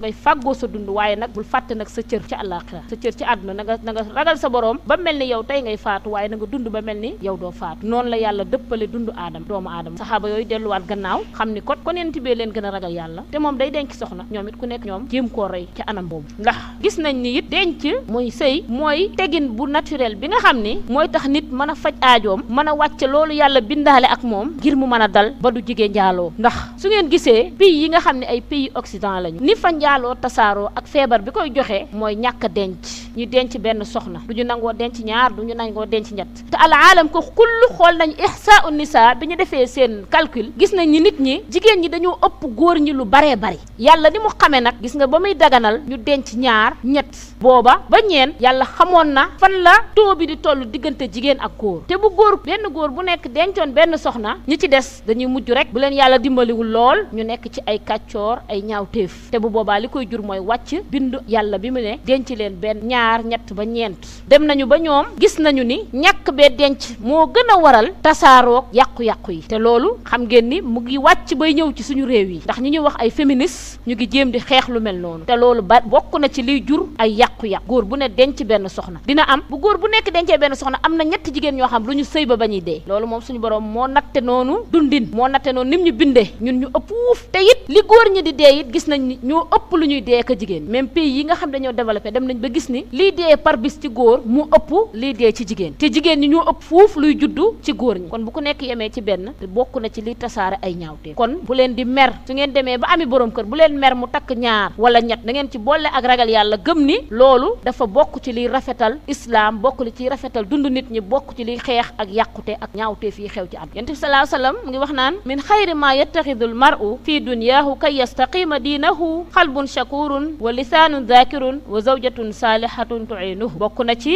ngay fàggoo sa dund waaye nag bul fàtte nag sa cër ci àllaaxira sa cër ci àdduna na nga ragal sa borom ba mel ni yow tey ngay faatu waaye na nga dund ba mel ni yow doo faatu noonu la yàlla dëppale dundu doomu aadama saxaaba yooyu delluwaat gannaaw xam ni kon yonent bi leen gën a ragal yàlla te moom day denc soxna ñoom it ku nekk ñoom jéem koo roy ci anam boobu ndax gis nañ ni it denc muy sëy mooy tegin bu naturel bi nga xam ni mooy tax nit mën a faj aajoom mën a wàcce loolu yàlla bindaale ak moom ngir mu mën a dal ba du jigee njaaloo ndax su ngeen gisee pays yi nga xam ne ay pays occident lañu ni fa njaaloo tasaaroo ak feebar bi koy joxe mooy ñàkk a denc ñu denc benn soxna du ñu nangoo denc ñaar du ñu nangoo denc ñett te alaalam ko kullu xool nañ ihsaa'u nisaa bi ñu defee seen calcul gis nañ ni nit ñi jigéen ñi dañoo ëpp góor ñi lu baree bari yàlla ni mu xamee nag gis nga ba muy daganal ñu denc ñaar ñett booba ba ñeen yàlla xamoon na fan la taux bi di toll diggante jigéen ak góor te bu benn góor bu nekk dencoon benn soxna ñi ci des dañuy mujj rek bu leen yàlla dimbaliwul lool ñu nekk ci ay kàccoor ay ñaawteef te bu boobaa li koy jur mooy wàcc bindu yàlla bi mu ne denc leen benn ñaar ñett ba ñeent dem nañu ba ñoom gis nañu ni ñàkk bee denc moo gën a waral tasaaroog yàqu-yàqu yi te loolu xam ngeen ni mu ngi wàcc bay ñëw ci suñu réew yi ndax ñi ñuy wax ay féministes ñu ngi jéem di xeex lu mel noonu te loolu ba bokk na ci liy jur ay yàqu-yàqu góor bu ne denc benn soxna dina am bu góor bu nekk dencee benn soxna am na ñetti jigéen ñoo xam lu ñu sëy ba bañuy dee loolu moom suñu borom moo natte noonu dundin moo natte noonu nim ñu bindee ñun ñu ëpp wuuf te it li góor ñi di dee it gis nañ ni ñoo ëpp lu ñuy dee ka jigéen même pays yi nga xam dañoo développé dem nañ ba gis ni lii dee par bis ci góor mu ëpp lii dee ci jigéen te jigéen ñi ñoo ëpp fuuf luy juddu ci góor ñi kon bu ku nekk yemee ci benn te bokk na ci liy tasaare ay ñaawte kon bu leen di mer su ngeen demee ba ami borom kër bu leen mer mu takk ñaar wala ñett da ngeen ci boole ak ragal yàlla gëm ni loolu dafa bokk ci liy rafetal islam bokk li ciy rafetal dund nit ñi bokk ci liy xeex ak yàqute ak ñaawte fii xew ci at yonent bi sallallahu alayhi wasallam mu ngi wax naan min xayri ma yattaxidul mar'u fi dunyaahu kay yastaqima diinahu xalbun shakurun wa lisaanun zakirun wa zawjatun saalihatun tu'inuhu bokk na ci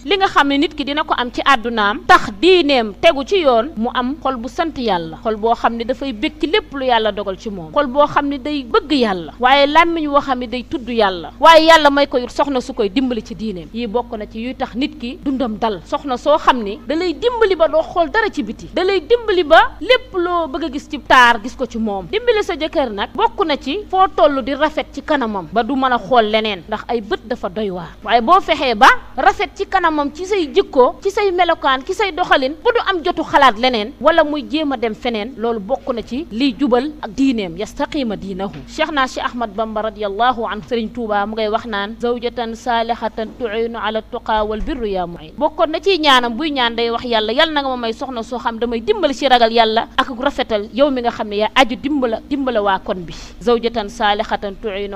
li nga xam ne nit ki dina ko am ci àddunaam tax diineem tegu ci yoon mu am xol bu sant yàlla xol boo xam ne dafay bëgg ci lépp lu yàlla dogal ci moom xol boo xam ne day bëgg yàlla waaye làmmiñ woo xam ne day tudd yàlla waaye yàlla may ko soxna su koy dimbali ci diineem yii bokk na ci yuy tax nit ki dundam dal soxna soo xam ni da lay dimbali ba doo xool dara ci biti da lay dimbali ba lépp loo bëgg a gis ci taar gis ko ci moom dimbali sa jëkkër nag bokk na ci foo toll di rafet ci kanamam ba du mën a xool leneen ndax ay bët dafa doy waar waaye boo fexee ba rafet ci kanam moom ci say jikko ci say melokaan ci say doxalin bu du am jotu xalaat leneen wala muy jéem a dem feneen loolu bokk na ci liy jubal ak diineem yastaqima diinahu cheikh Ahmad Bamba radiyallahu an Sëriñ Tuuba mu ngay wax naan zawjatan saalihatan tu'inu ala tuqa wal birru ya mu'in bokkoon na ciy ñaanam buy ñaan day wax yàlla na nga ma may soxna soo xam damay dimbali ci ragal yàlla ak rafetal yow mi nga xam ne yaa aju dimbala waa kon bi zawjatan saalihatan tu'inu